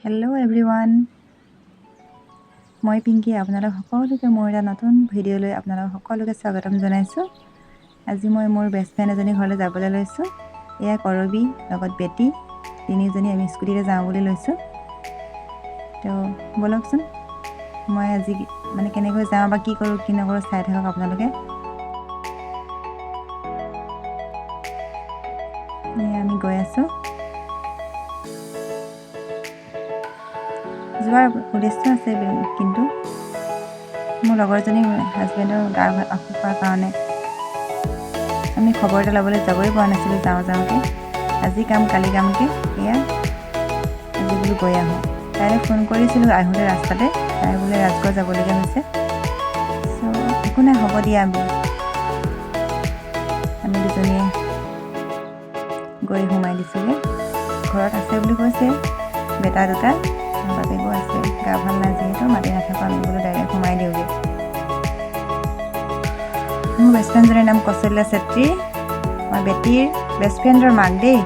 Hello' everyone, মই পিংকি। আপোনালোক সকলোকে মোৰ এটা নতুন ভিডিঅ'লৈ আপোনালোক সকলোকে স্বাগতম জনাইছোঁ। আজি মই মোৰ বেষ্ট ফ্ৰেণ্ড এজনীৰ ঘৰলৈ যাবলৈ লৈছোঁ। এয়া কৰবী, লগত বেটী, তিনিজনী আমি স্কুটিতে যাওঁ বুলি লৈছোঁ। তো ব'লকচোন, মই আজি মানে কেনেকৈ যাওঁ বা কি কৰোঁ কি নকৰোঁ চাই থাকক আপোনালোকে। এয়া আমি গৈ আছোঁ। যোৱাৰ উদ্দেশ্য আছে, কিন্তু মোৰ লগৰজনী হাজবেণ্ডৰ গা অসুখ হোৱাৰ কাৰণে আমি খবৰ এটা ল'বলৈ যাবই পৰা নাছিলোঁ। যাওঁ যাওঁকৈ আজি কাম কালি কামকৈ এয়া আজি বোলো গৈ আহোঁ। তাইলৈ ফোন কৰিছিলোঁ আহোঁতে ৰাস্তাতে, তাই বোলে ৰাজগড় যাবলগীয়া হৈছে। চ' একো নাই, হ'ব দিয়া বোলো। আমি দুজনীয়ে গৈ সোমাই দিছোঁগৈ। ঘৰত আছে বুলি কৈছে, বেটা দুটা, বাপেকো আছে। গা ভাল নাই যিহেতু মাতি নাথাকোঁ আমি, বোলো ডাইৰেক্ট সোমাই দিওঁগৈ। মোৰ বেষ্ট ফ্ৰেণ্ডজনীৰ নাম কৌশল্যা চেত্ৰী। মই বেটীৰ বেষ্ট ফ্ৰেণ্ডৰ মাক দেই,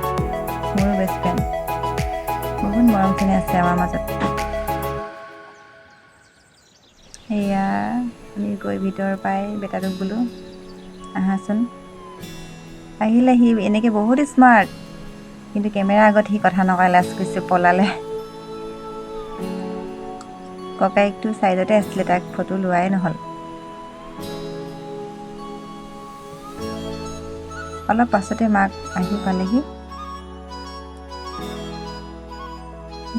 মোৰো বেষ্ট ফ্ৰেণ্ড। বহুত মৰম চেনেহ আছে আমাৰ মাজত। এয়া আমি গৈ ভিতৰ পাই বেটাটোক বোলো আহাচোন। আহিলে সি, এনেকৈ বহুত স্মাৰ্ট, কিন্তু কেমেৰাৰ আগত সি কথা নকয়, লাজ কৰিছে, পলালে। ককায়েকটো ছাইডতে আছিলে, তাক ফটো লোৱাই নহ'ল। অলপ পাছতে মাক আহি পালেহি।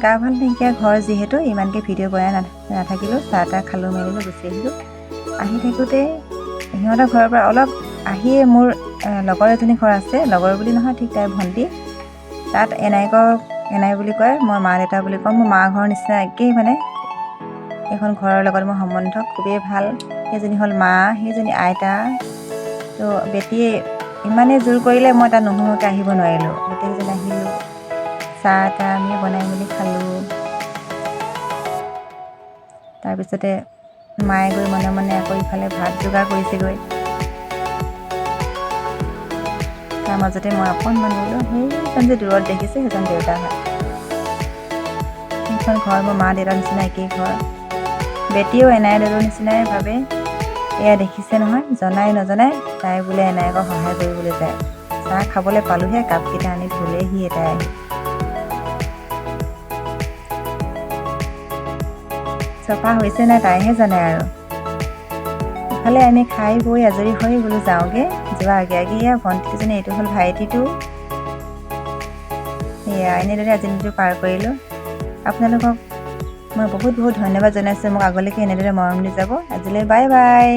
গা ভাল নাইকিয়া ঘৰ যিহেতু ইমানকৈ ভিডিঅ' বনাই নাথাকিলোঁ। চাহ তাহ খালোঁ মেলিলোঁ, গুচি আহিলোঁ। আহি থাকোঁতে সিহঁতৰ ঘৰৰ পৰা অলপ আহিয়ে মোৰ লগৰ এজনী ঘৰ আছে, লগৰ বুলি নহয় ঠিক, তাইৰ ভণ্টি। তাত এনাইকৰ এনাই বুলি কয়, মই মা দেউতা বুলি কওঁ। মোৰ মা ঘৰৰ নিচিনা একেই, মানে এইখন ঘৰৰ লগত মোৰ সম্বন্ধ খুবেই ভাল। সেইজনী হ'ল মা, সেইজনী আইতা। তো বেটীয়ে ইমানেই জোৰ কৰিলে, মই তাত নোসোমোৱাকৈ আহিব নোৱাৰিলোঁ। গোটেইকেইজন আহিলোঁ, চাহ তাহ আমি বনাই মেলি খালোঁ। তাৰপিছতে মায়ে গৈ মনে মনে আকৌ ইফালে ভাত যোগাৰ কৰিছেগৈ। তাৰ মাজতে মই অকণমান বোলো, সেইজন যে দূৰত দেখিছে সেইজন দেউতা হয়। সেইখন ঘৰ মোৰ মা দেউতাৰ নিচিনা একেই ঘৰ। বেটীয়েও এনাই দলৰ নিচিনাই ভাবে। এয়া দেখিছে নহয়, জনাই নজনাই তাই বোলে এনায়েকক সহায় কৰিবলৈ যায়। চাহ খাবলৈ পালোঁহে, কাপকেইটা আনি ধুলেহি তাই আহি। চফা হৈছে নাই তাইহে জানে আৰু। ইফালে আমি খাই বৈ আজৰি হৈ বোলো যাওঁগৈ। যোৱাৰ আগে আগে এয়া ভণ্টিজনী, এইটো হ'ল ভাইটিটো। এয়া এনেদৰে আজি দিনটো পাৰ কৰিলোঁ। আপোনালোকক মই বহুত বহুত ধন্যবাদ জনাইছোঁ, মোক আগলৈকে এনেদৰে মৰম দি যাব। আজিলৈ বাই বাই।